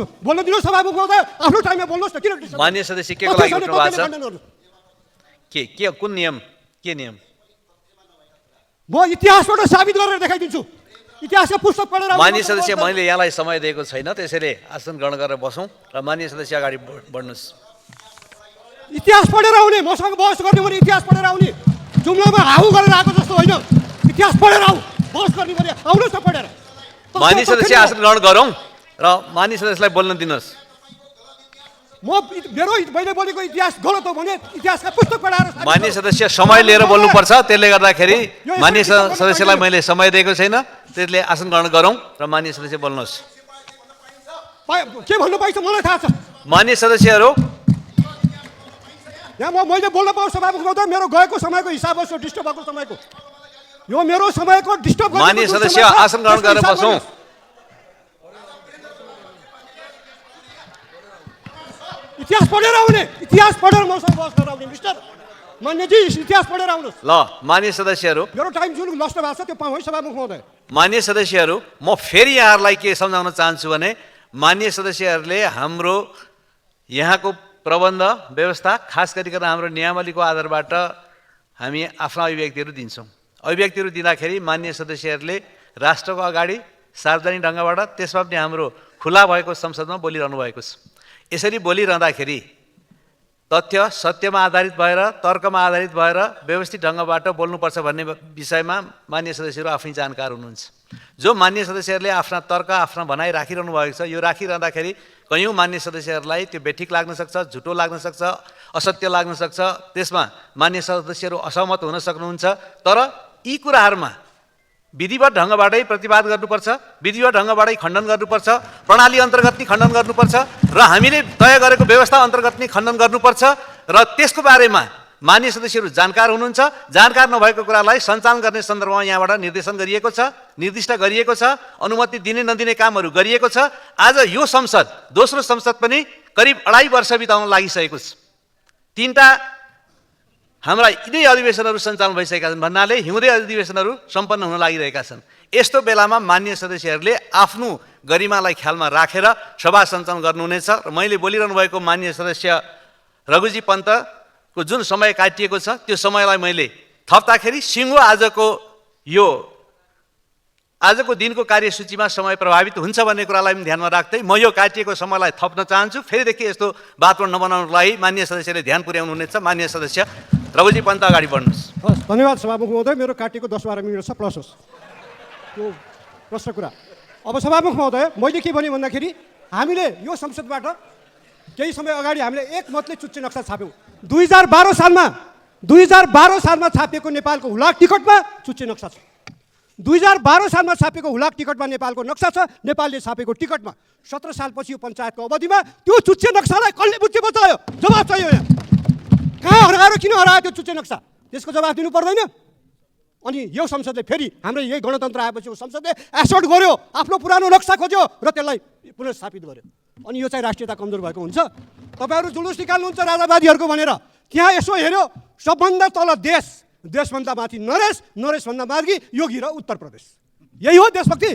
बोल्न दिनुहोस् सभामुख महोदय, आफ्नो टाइममा बोल्नुहोस् न। किन माननीय सदस्य के को लागि उठ्नु भएको छ? के कुन नियम? के नियम? म इतिहासबाट साबित गरेर देखाइदिन्छु। इतिहासका पुस्तक पढेर। माननीय सदस्य, मैले यहाँलाई समय दिएको छैन, त्यसैले आसन ग्रहण गरेर बसौँ र माननीय सदस्य अगाडि बढ्नुहोस्। इतिहास पढेर आउने, मसँग बहस गर्ने भने इतिहास पढेर आउने। जुम्लामा हाउ गरेर आएको जस्तो होइन, इतिहास पढेर आऊ। बहस गर्ने भने आउनुहोस् न पढेर। माननीय सदस्य आसन ग्रहण गरौँ र माननीय सदस्यलाई बोल्न दिनुहोस्। मैले बोलेको इतिहास गलत हो भने इतिहासका पुस्तक पढाएर। माननीय सदस्य समय लिएर बोल्नुपर्छ, त्यसले गर्दाखेरि माननीय सदस्यलाई मैले समय दिएको छैन, त्यसले आसन ग्रहण गरौँ र माननीय सदस्य बोल्नुहोस्। के भन्नु पाइन्छ मलाई थाहा छ। माननीय सदस्यहरू, यहाँ मैले बोल्न पाउँ सभामुख महोदय, मेरो गएको समयको हिसाब होस्, डिस्टर्ब भएको समयको। यो मेरो समयको डिस्टर्ब। माननीय सदस्य आसन ग्रहण गरेर बसौँ। इतिहास पढेर आउने, इतिहास पढेर मसँग बहस गरेर आउने मिस्टर मान्यजी, इतिहास पढेर आउनुहोस्। ल माननीय सदस्यहरू, मेरो टाइम जुन नष्ट भएको छ त्यो पाउँ है सभामुख महोदय। माननीय सदस्यहरू, म फेरि यहाँहरूलाई के सम्झाउन चाहन्छु भने माननीय सदस्यहरूले हाम्रो यहाँको प्रबन्ध व्यवस्था, खास गरिकन हाम्रो नियमावलीको आधारबाट हामी आफ्ना अभिव्यक्तिहरू दिन्छौँ। अभिव्यक्तिहरू दिँदाखेरि माननीय सदस्यहरूले राष्ट्रको अगाडि सार्वजनिक ढङ्गबाट, त्यसमा पनि हाम्रो खुला भएको संसदमा बोलिरहनु भएको छ। यसरी बोलिरहँदाखेरि तथ्य सत्यमा आधारित भएर, तर्कमा आधारित भएर व्यवस्थित ढङ्गबाट बोल्नुपर्छ भन्ने विषयमा माननीय सदस्यहरू आफै जानकार हुनुहुन्छ। जो माननीय सदस्यहरूले आफ्ना तर्क, आफ्ना भनाइ राखिरहनु भएको छ, यो राखिरहँदाखेरि कयौँ माननीय सदस्यहरूलाई त्यो बेठिक लाग्न सक्छ, झुटो लाग्न सक्छ, असत्य लाग्न सक्छ। त्यसमा माननीय सदस्यहरू असहमत हुन सक्नुहुन्छ। तर यी कुराहरूमा विधिवत ढङ्गबाटै प्रतिवाद गर्नुपर्छ, विधिवत ढङ्गबाटै खण्डन गर्नुपर्छ, प्रणाली अन्तर्गत नै खण्डन गर्नुपर्छ र हामीले तय गरेको व्यवस्था अन्तर्गत नै खण्डन गर्नुपर्छ। र त्यसको बारेमा माननीय सदस्यहरू जानकार हुनुहुन्छ। जानकार नभएको कुरालाई सञ्चालन गर्ने सन्दर्भमा यहाँबाट निर्देशन गरिएको छ, निर्दिष्ट गरिएको छ, अनुमति दिने नदिने कामहरू गरिएको छ। आज यो संसद, दोस्रो संसद पनि करिब 2.5 वर्ष बिताउन लागिसकेको छ। 3टा हाम्रा यिनै अधिवेशनहरू सञ्चालन भइसकेका छन् भन्नाले हिउँदे अधिवेशनहरू सम्पन्न हुन लागिरहेका छन्। यस्तो बेलामा माननीय सदस्यहरूले आफ्नो गरिमालाई ख्यालमा राखेर सभा सञ्चालन गर्नुहुनेछ। र मैले बोलिरहनु भएको माननीय सदस्य रघुजी पन्तको जुन समय काटिएको छ त्यो समयलाई मैले थप्दाखेरि सिङ्गो आजको दिनको कार्यसूचीमा समय प्रभावित हुन्छ भन्ने कुरालाई पनि ध्यानमा राख्दै म यो काटिएको समयलाई थप्न चाहन्छु। फेरिदेखि यस्तो वातावरण नबनाउनको लागि माननीय सदस्यले ध्यान पुर्याउनु हुनेछ। माननीय सदस्य रघुजी पन्त अगाडि बढ्नुहोस्। हस्, धन्यवाद सभामुख महोदय। मेरो काटेको 10-12 मिनट छ, प्लस होस् त्यो प्रश्न कुरा। अब सभामुख महोदय, मैले के भने भन्दाखेरि हामीले यो संसदबाट केही समय अगाडि हामीले एक मतले चुच्चे नक्सा छाप्यौँ। 2012 सालमा छापिएको नेपालको हुलाक टिकटमा चुच्चे नक्सा छ। 2012 सालमा छापेको हुलाक टिकटमा नेपालको नक्सा छ। नेपालले छापेको टिकटमा 17 सालपछि यो पञ्चायतको अवधिमा त्यो चुच्चे नक्सालाई कसले बुझ्ची बचायो? जवाब चाहियो यहाँ। कहाँ हराएर किन हरायो त्यो चुच्चे नक्सा? त्यसको जवाब दिनु पर्दैन? अनि यो संसदले फेरि हाम्रो यही गणतन्त्र आएपछि यो संसदले एसोर्ट गर्यो, आफ्नो पुरानो नक्सा खोज्यो र त्यसलाई पुनर्स्थापित गर्यो। अनि यो चाहिँ राष्ट्रियता कमजोर भएको हुन्छ। तपाईँहरू जुलुस निकाल्नुहुन्छ राजावादीहरूको भनेर। त्यहाँ यसो हेऱ्यो, सबभन्दा तल देशभन्दा माथि नरेशभन्दा माथि योगी र उत्तर प्रदेश। यही हो देशभक्ति?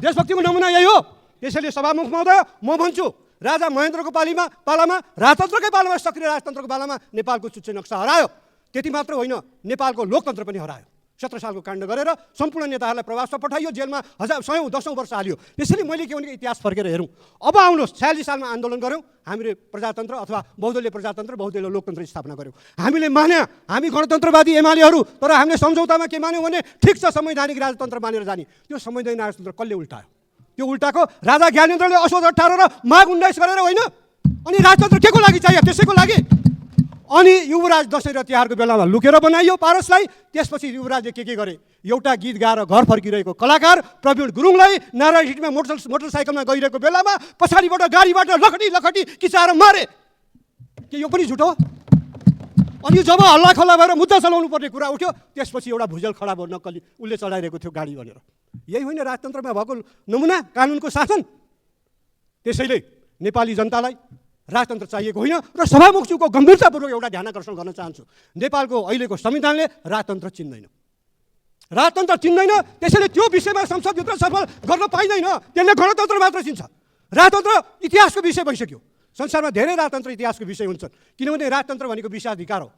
देशभक्तिको नमुना यही हो। त्यसैले सभामुख महोदय, म भन्छु राजा महेन्द्रको पालामा राजतन्त्रकै पालामा, सक्रिय राजतन्त्रको पालामा नेपालको चुच्चे नक्सा हरायो। त्यति मात्र होइन, नेपालको लोकतन्त्र पनि हरायो। 17 सालको काण्ड गरेर सम्पूर्ण नेताहरूलाई प्रवासमा पठाइयो, जेलमा 1000 वर्ष हालियो। त्यसैले मैले के भनेको इतिहास फर्केर हेरौँ। अब आउनुहोस्, 46 सालमा आन्दोलन गऱ्यौँ, हामीले प्रजातन्त्र अथवा बहुदलीय प्रजातन्त्र, बहुदलीय लोकतन्त्र स्थापना गऱ्यौँ। हामीले मान्यौँ हामी गणतन्त्रवादी एमालेहरू, तर हामीले सम्झौतामा के मान्यौँ भने ठिक छ संवैधानिक राजतन्त्र मानेर जाने। त्यो संवैधानिक राजतन्त्र कसले उल्टायो? त्यो उल्टाको राजा ज्ञानेन्द्रले असोज 18 र माघ 19 गरेर होइन। अनि राजतन्त्र के को लागि चाहियो? त्यसैको लागि। अनि युवराज दसैँ र तिहारको बेलामा लुकेर बनाइयो पारसलाई। त्यसपछि युवराजले के गरे? एउटा गीत गाएर घर फर्किरहेको कलाकार प्रवीण गुरुङलाई नारायण हिटमा मोटरसाइकलमा गइरहेको बेलामा पछाडिबाट गाडीबाट लखटी किचाएर मारे। के यो पनि झुटो हो? अनि जब हल्ला खल्ला भएर मुद्दा चलाउनु पर्ने कुरा उठ्यो, त्यसपछि एउटा भुजेल खडा भयो, नक्कली उसले चलाइरहेको थियो गाडी भनेर। यही होइन राजतन्त्रमा भएको नमुना, कानुनको शासन? त्यसैले नेपाली जनतालाई राजतन्त्र चाहिएको होइन। र सभामुखज्यूको गम्भीरतापूर्वक एउटा ध्यान आकर्षण गर्न चाहन्छु। नेपालको अहिलेको संविधानले राजतन्त्र चिन्दैन। त्यसैले त्यो विषयमा संसदभित्र छलफल गर्न पाइँदैन। त्यसले गणतन्त्र मात्र चिन्छ। राजतन्त्र इतिहासको विषय भइसक्यो। संसारमा धेरै राजतन्त्र इतिहासको विषय हुन्छन्, किनभने राजतन्त्र भनेको विशेषाधिकार हो।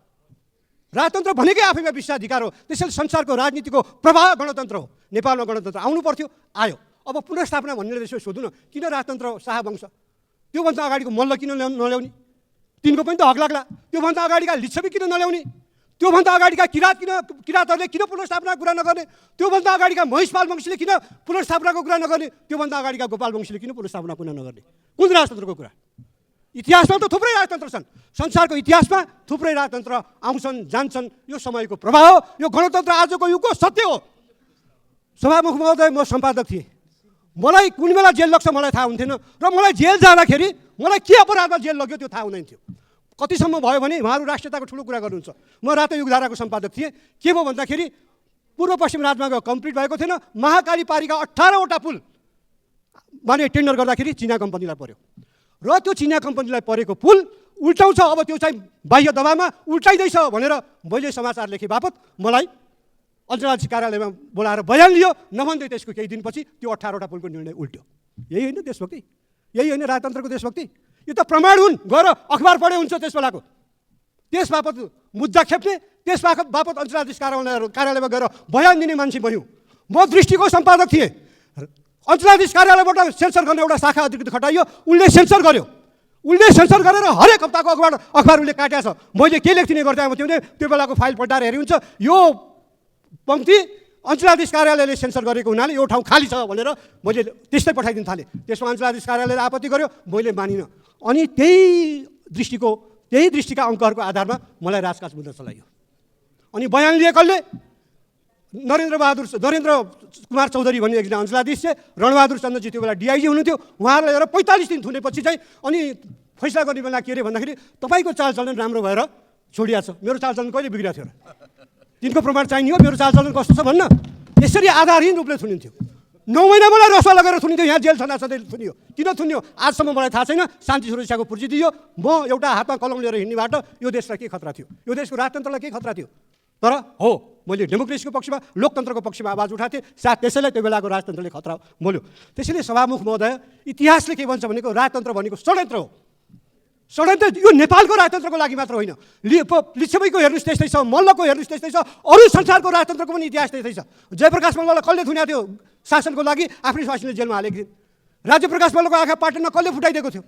राजतन्त्र भनेकै आफैमा विशेषाधिकार हो। त्यसैले संसारको राजनीतिको प्रवाह गणतन्त्र हो। नेपालमा गणतन्त्र आउनु पर्थ्यो, आयो। अब पुनर्स्थापना भन्नेले यसो सोध्नु न, किन राजतन्त्र शाहवंश? त्योभन्दा अगाडिको मल्ल किन नल्याउने? तिनको पनि त हक लाग्ला। त्योभन्दा अगाडिका लिच्छवी किन नल्याउने? त्योभन्दा अगाडिका किराँतहरूले किन पुनर्स्थापनाको कुरा नगर्ने? त्योभन्दा अगाडिका महिषपाल वंशीले किन पुनर्स्थापनाको कुरा नगर्ने? त्योभन्दा अगाडिका गोपाल वंशीले किन पुनर्स्थापनाको कुरा नगर्ने? कुन राजतन्त्रको कुरा? इतिहासमा त थुप्रै राजतन्त्र छन्। संसारको इतिहासमा थुप्रै राजतन्त्र आउँछन् जान्छन्। यो समयको प्रभाव हो। यो गणतन्त्र आजको युगको सत्य हो। सभामुख महोदय, म सम्पादक थिएँ। मलाई कुन बेला जेल लाग्छ मलाई थाहा हुन्थेन, र मलाई जेल जाँदाखेरि मलाई के अपराधमा जेल लग्यो त्यो थाहा हुँदैन थियो। कतिसम्म भयो भने उहाँहरू राष्ट्रियताको ठुलो कुरा गर्नुहुन्छ। म रातो युगधाराको सम्पादक थिएँ। के भयो भन्दाखेरि पूर्व पश्चिम राजमार्ग कम्प्लिट भएको थिएन। महाकाली पारीका 18वटा पुल माने टेन्डर गर्दाखेरि चिना कम्पनीलाई पर्यो, र त्यो चिना कम्पनीलाई परेको पुल उल्टाउँछ। अब त्यो चाहिँ बाह्य दबावमा उल्टाइँदैछ भनेर मैले समाचार लेखे बापत मलाई अञ्चलाधीश कार्यालयमा बोलाएर बयान लियो। नभन्दै त्यसको केही दिनपछि त्यो 18वटा पुलको निर्णय उल्ट्यो। यही होइन देशभक्ति? यही होइन राजतन्त्रको देशभक्ति? यो त प्रमाण हुन्। गएर अखबार पढे हुन्छ त्यस बेलाको। त्यस बापत मुद्दा खेप्ने, त्यस बापत अञ्चलाधीश कार्यालयमा गएर बयान दिने मान्छे बन्यो। म दृष्टिको सम्पादक थिएँ। अञ्चलाधीश कार्यालयबाट सेन्सर गर्ने एउटा शाखा अधिकृत खटाइयो। उनले सेन्सर गर्यो। उनले सेन्सर गरेर हरेक हप्ताको अखबार उसले काटेको छ। मैले के लेख्ने गर्थेँ भने त्यो बेलाको फाइल पल्टाएर हेरि हुन्छ, यो पङ्क्ति अञ्चलाधीश कार्यालयले सेन्सर गरेको हुनाले यो ठाउँ खाली छ भनेर मैले त्यस्तै पठाइदिन थालेँ। त्यसमा अञ्चलाधीश कार्यालयले आपत्ति गर्यो, मैले मानिनँ। अनि त्यही दृष्टिका अङ्कहरूको आधारमा मलाई राजकाज मुद्दा चलाइयो। अनि बयान लिए कसले? नरेन्द्र कुमार चौधरी भन्ने एकजना अञ्चलाधीश चाहिँ, रणबहादुर चन्द्रजी त्यो बेला डिआइजी हुनुहुन्थ्यो। उहाँहरूलाई लिएर 45 दिन थुनेपछि चाहिँ अनि फैसला गर्ने बेला के अरे भन्दाखेरि तपाईँको चालचलन राम्रो भएर छोडिया छ। मेरो चालचलन कहिले बिग्रिएको थियो र? तिनको प्रमाण चाहिने हो मेरो चालचलन कस्तो छ भन्न। यसरी आधारहीन रूपले थुनिन्थ्यो। 9 महिना मलाई रसुवा लगेर थुनिन्थ्यो। यहाँ जेल छना सधैँ थुनियो। किन थुन्यो आजसम्म मलाई थाहा छैन। शान्ति सुरक्षाको पुर्जी दियो। म एउटा हातमा कलम लिएर हिँड्नेबाट यो देशलाई के खतरा थियो? यो देशको राजतन्त्रलाई के खतरा थियो? तर हो, मैले डेमोक्रेसीको पक्षमा, लोकतन्त्रको पक्षमा आवाज उठाएको थिएँ। साथ त्यसैलाई त्यो बेलाको राजतन्त्रले खतरा बोल्यो। त्यसैले सभामुख महोदय, इतिहासले के भन्छ भनेको राजतन्त्र भनेको षड्यन्त्र हो। षड्यन्त्र यो नेपालको राजतन्त्रको लागि मात्र होइन। लिच्छवीको हेर्नुहोस् त्यस्तै छ, मल्लको हेर्नुहोस् त्यस्तै छ, अरू संसारको राजतन्त्रको पनि इतिहास त्यस्तै छ। जयप्रकाश मल्ललाई कसले थुनेको थियो शासनको लागि? आफ्नै स्वास्नीले जेलमा हालेको थियो। राज्यप्रकाश मल्लको आँखा पाटनमा कसले फुटाइदिएको थियो?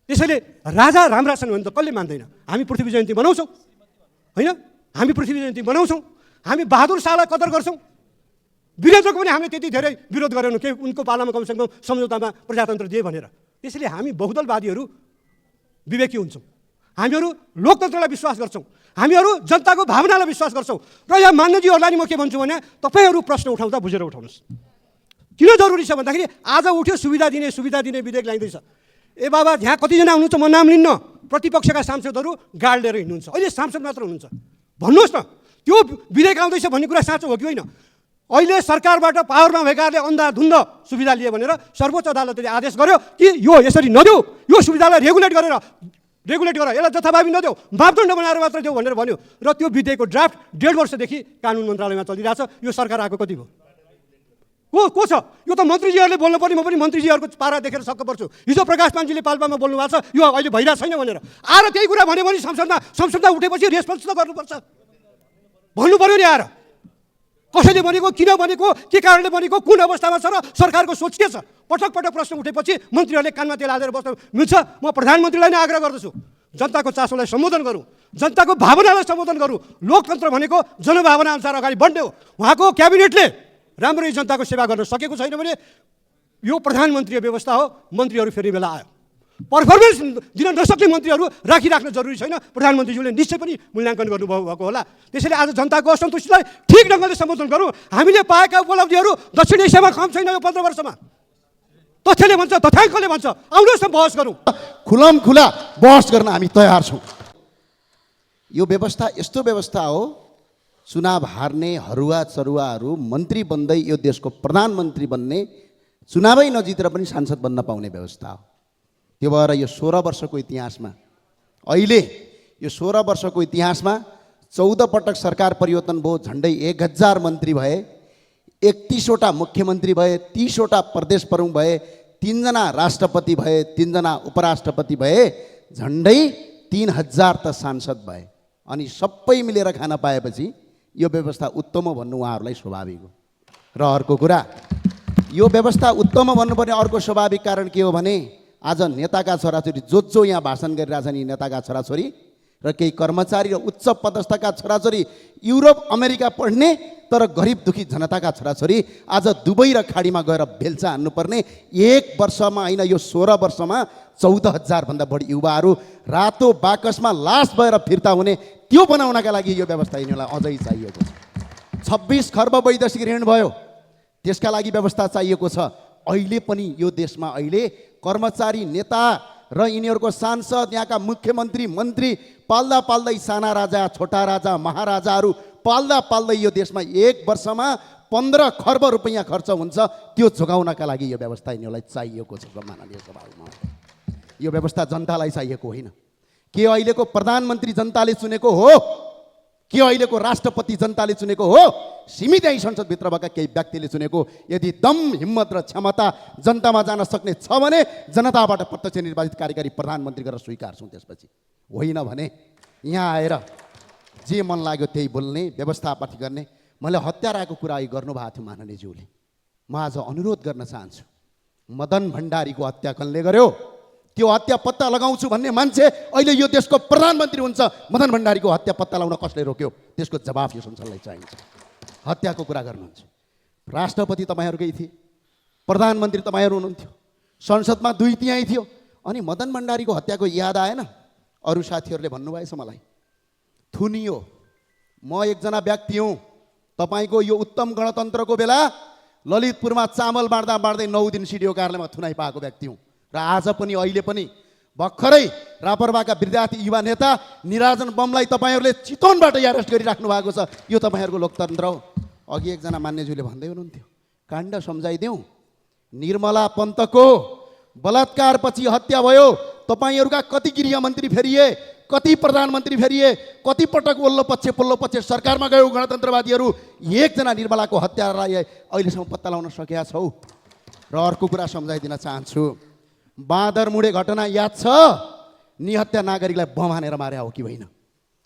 त्यसैले राजा राम्रा छन् भने त कसले मान्दैन? हामी पृथ्वी जयन्ती मनाउँछौँ होइन? हामी पृथ्वी जयन्ती मनाउँछौँ। हामी बहादुर शाहलाई कदर गर्छौँ। वीरेन्द्रको पनि हामीले त्यति धेरै विरोध गरेनौँ के उनको पालामा कमसेकम सम्झौतामा प्रजातन्त्र दिए भनेर। त्यसैले हामी बहुदलवादीहरू विवेकी हुन्छौँ। हामीहरू लोकतन्त्रलाई विश्वास गर्छौँ। हामीहरू जनताको भावनालाई विश्वास गर्छौँ। र यहाँ मान्यजीहरूलाई नि म के भन्छु भने तपाईँहरू प्रश्न उठाउँदा बुझेर उठाउनुहोस्। किन जरुरी छ भन्दाखेरि आज उठ्यो सुविधा दिने विधेयक ल्याइँदैछ। ए बाबा, यहाँ कतिजना हुनुहुन्छ म नाम लिन्न, प्रतिपक्षका सांसदहरू गाड लिएर हिँड्नुहुन्छ। अहिले सांसद मात्र हुनुहुन्छ। भन्नुहोस् न, त्यो विधेयक आउँदैछ भन्ने कुरा साँचो हो कि होइन? अहिले सरकारबाट पावरमा भएकाहरूले अन्धाधुन्ध सुविधा लिए भनेर सर्वोच्च अदालतले आदेश गर्यो कि यो यसरी नदेऊ, यो सुविधालाई रेगुलेट गर, यसलाई जथाभावी नदेऊ, मापदण्ड बनाएर मात्र देऊ भनेर भन्यो। र त्यो विधेयकको ड्राफ्ट 1.5 वर्षदेखि कानुन मन्त्रालयमा चलिरहेछ। यो सरकार आएको कति भयो? को छ? यो त मन्त्रीजीहरूले बोल्नु पर्ने। म पनि मन्त्रीजीहरूको पारा देखेर छक्क पर्छु। हिजो प्रकाश पाञ्जीले पाल्पामा बोल्नु भएको छ यो अहिले भइरहेको छैन भनेर। आएर त्यही कुरा भन्यो भने संसदमा उठेपछि रेस्पोन्स त गर्नुपर्छ, भन्नु पर्यो नि। आएर कसैले भनेको, किन भनेको, के कारणले भनेको, कुन अवस्थामा छ र सरकारको सोच के छ? पटक प्रश्न उठेपछि मन्त्रीहरूले कानमा तेल हालेर बस्न मिल्छ? म प्रधानमन्त्रीलाई नै आग्रह गर्दछु, जनताको चासोलाई सम्बोधन गरौँ, जनताको भावनालाई सम्बोधन गरौँ। लोकतन्त्र भनेको जनभावना अनुसार अगाडि बढ्ने हो। उहाँको क्याबिनेटले राम्ररी जनताको सेवा गर्न सकेको छैन भने यो प्रधानमन्त्रीय व्यवस्था हो। मन्त्रीहरू फेरि बेला आयो। पर्फर्मेन्स दिन नसक्ने मन्त्रीहरू राख्न जरुरी छैन। प्रधानमन्त्रीज्यूले निश्चय पनि मूल्याङ्कन गर्नुभएको होला। त्यसैले आज जनताको असन्तुष्टिलाई ठिक ढङ्गले सम्बोधन गरौँ। हामीले पाएका उपलब्धिहरू दक्षिण एसियामा कम छैन यो 15 वर्षमा। तथ्यले भन्छ, तथ्याङ्कले भन्छ। आउनुहोस् न बहस गरौँ। खुला बहस गर्न हामी तयार छौँ। यो व्यवस्था यस्तो व्यवस्था हो, चुनाव हार्ने हरुवा चरुवाहरू मन्त्री बन्दै यो देशको प्रधानमन्त्री बन्ने, चुनावै नजितेर पनि सांसद बन्न पाउने व्यवस्था हो। त्यो भएर यो 16 वर्षको इतिहासमा, अहिले यो 16 वर्षको इतिहासमा 14 पटक सरकार परिवर्तन भयो, झन्डै 1000 मन्त्री भए, 31वटा मुख्यमन्त्री भए, 30वटा प्रदेश प्रमुख भए, 3जना राष्ट्रपति भए, 3जना उपराष्ट्रपति भए, झन्डै 3000 त सांसद भए। अनि सबै मिलेर खान पाएपछि यो व्यवस्था उत्तम हो भन्नु उहाँहरूलाई स्वाभाविक हो। र अर्को कुरा, यो व्यवस्था उत्तम भन्नुपर्ने अर्को स्वाभाविक कारण के हो भने आज नेताका छोराछोरी जो यहाँ भाषण गरिरहेछन्, यी नेताका छोराछोरी र केही कर्मचारी र उच्च पदस्थका छोराछोरी युरोप अमेरिका पढ्ने तर गरिब दुखी जनताका छोराछोरी आज दुबई र खाडीमा गएर बेल्चा हान्नुपर्ने, 1 वर्षमा होइन यो 16 वर्षमा 14,000 भन्दा बढी युवाहरू रातो बाकसमा लास भएर फिर्ता हुने, त्यो बनाउनका लागि यो व्यवस्था यिनीहरूलाई अझै चाहिएको छ। 26 खर्ब वैदेशिक ऋण भयो, त्यसका लागि व्यवस्था चाहिएको छ। अहिले पनि यो देशमा अहिले कर्मचारी, नेता र यिनीहरूको सांसद, यहाँका मुख्यमन्त्री, मन्त्री पाल्दा पाल्दै साना राजा, छोटा राजा, महाराजाहरू पाल्दा पाल्दै यो देशमा 1 वर्षमा 15 खर्ब रुपैयाँ खर्च हुन्छ। त्यो जोगाउनका लागि यो व्यवस्था यिनीहरूलाई चाहिएको छ। माननीय सभामा यो व्यवस्था जनतालाई चाहिएको होइन। के अहिलेको प्रधानमन्त्री जनताले चुनेको हो? के अहिलेको राष्ट्रपति जनताले चुनेको हो? सीमित यही संसदभित्र भएका केही व्यक्तिले चुनेको। यदि दम, हिम्मत र क्षमता जनतामा जान सक्ने छ भने जनताबाट प्रत्यक्ष निर्वाचित कार्यकारी प्रधानमन्त्री गरेर स्वीकार्छौँ। त्यसपछि होइन भने यहाँ आएर जे मन लाग्यो त्यही बोल्ने, व्यवस्थापाती गर्ने। मैले हत्याराको कुरा गर्नुभएको थियो माननीयज्यूले। म आज अनुरोध गर्न चाहन्छु, मदन भण्डारीको हत्या कसले गर्यो? त्यो हत्या पत्ता लगाउँछु भन्ने मान्छे अहिले यो देशको प्रधानमन्त्री हुन्छ। मदन भण्डारीको हत्या पत्ता लगाउन कसले रोक्यो? त्यसको जवाफ यो संसदलाई चाहिन्छ। हत्याको कुरा गर्नुहुन्छ, राष्ट्रपति तपाईँहरूकै थिए, प्रधानमन्त्री तपाईँहरू हुनुहुन्थ्यो, संसदमा 2 तिहाई थियो। अनि मदन भण्डारीको हत्याको याद आएन? अरू साथीहरूले भन्नुभएछ मलाई, थुनियो। म एकजना व्यक्ति हुँ, तपाईँको यो उत्तम गणतन्त्रको बेला ललितपुरमा चामल बाँड्दा बाँड्दै 9 दिन सिडिओ कार्यालयमा थुनाइ पाएको व्यक्ति हुँ। र आज पनि अहिले पनि भर्खरै रापरवाका विद्यार्थी युवा नेता निराजन बमलाई तपाईँहरूले चितवनबाट एरेस्ट गरिराख्नु भएको छ। यो तपाईँहरूको लोकतन्त्र हो। अघि एकजना मान्यज्यूले भन्दै हुनुहुन्थ्यो, काण्ड सम्झाइदेऊ, निर्मला पन्तको बलात्कारपछि हत्या भयो। तपाईँहरूका कति गृहमन्त्री फेरिए, कति प्रधानमन्त्री फेरिए, कति पटक ओल्लो पक्ष सरकारमा गयो गणतन्त्रवादीहरू। एकजना निर्मलाको हत्यालाई अहिलेसम्म पत्ता लगाउन सकेका छौ? र अर्को कुरा सम्झाइदिन चाहन्छु, बाँदरमुढे घटना याद छ? निहत्या नागरिकलाई बम हानेर मारे हो कि होइन?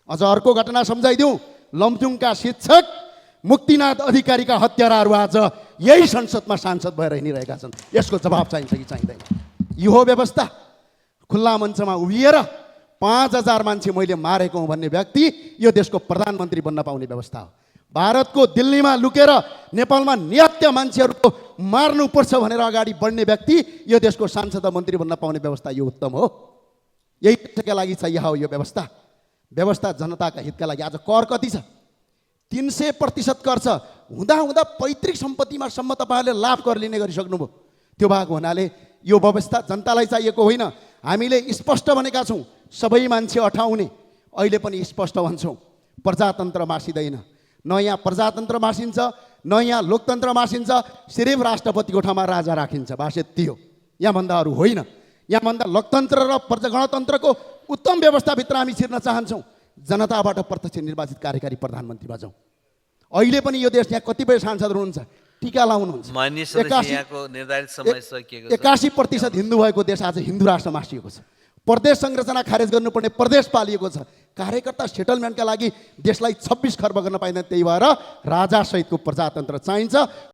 अझ अर्को घटना सम्झाइदिउँ, लमजुङका शिक्षक मुक्तिनाथ अधिकारीका हत्याराहरू आज यही संसदमा सांसद भएर हिँडिरहेका छन्। यसको जवाब चाहिन्छ कि चाहिँदैन? यो हो व्यवस्था। खुल्ला मञ्चमा उभिएर 5000 मान्छे मैले मारेको हुँ भन्ने व्यक्ति यो देशको प्रधानमन्त्री बन्न पाउने व्यवस्था हो। भारतको दिल्लीमा लुकेर नेपालमा निहत्या मान्छेहरूको मार्नुपर्छ भनेर अगाडि बढ्ने व्यक्ति यो देशको सांसद मन्त्री बन्न पाउने व्यवस्था यो उत्तम हो। यही देशका लागि चाहिए हो यो व्यवस्था। व्यवस्था जनताका हितका लागि। आज कर कति छ? 300% कर छ। हुँदा पैतृक सम्पत्तिमा सम्म तपाईँहरूले लाभ कर लिने गरिसक्नुभयो। त्यो भएको हुनाले यो व्यवस्था जनतालाई चाहिएको होइन। हामीले स्पष्ट भनेका छौँ, सबै मान्छे अठाउने। अहिले पनि स्पष्ट भन्छौँ, प्रजातन्त्र मासिँदैन। न यहाँ प्रजातन्त्र मासिन्छ, न यहाँ लोकतन्त्र मासिन्छ। सिर्फ राष्ट्रपतिको ठाउँमा राजा राखिन्छ, बास यति हो। यहाँभन्दा अरू होइन। यहाँभन्दा लोकतन्त्र र गणतन्त्रको उत्तम व्यवस्थाभित्र हामी छिर्न चाहन्छौँ। जनताबाट प्रत्यक्ष निर्वाचित कार्यकारी प्रधानमन्त्रीमा जाउँ। अहिले पनि यो देश यहाँ कतिपय सांसद हुनुहुन्छ, टिका लाउनुहुन्छ। 81% हिन्दू भएको देश आज हिन्दू राष्ट्र मासिएको छ। प्रदेश संरचना खारेज गर्नुपर्ने प्रदेश पालिएको छ। कार्यकर्ता सेटलमेन्टका लागि देशलाई 26 खर्ब गर्न पाइँदैन। त्यही भएर राजासहितको प्रजातन्त्र चाहिन्छ।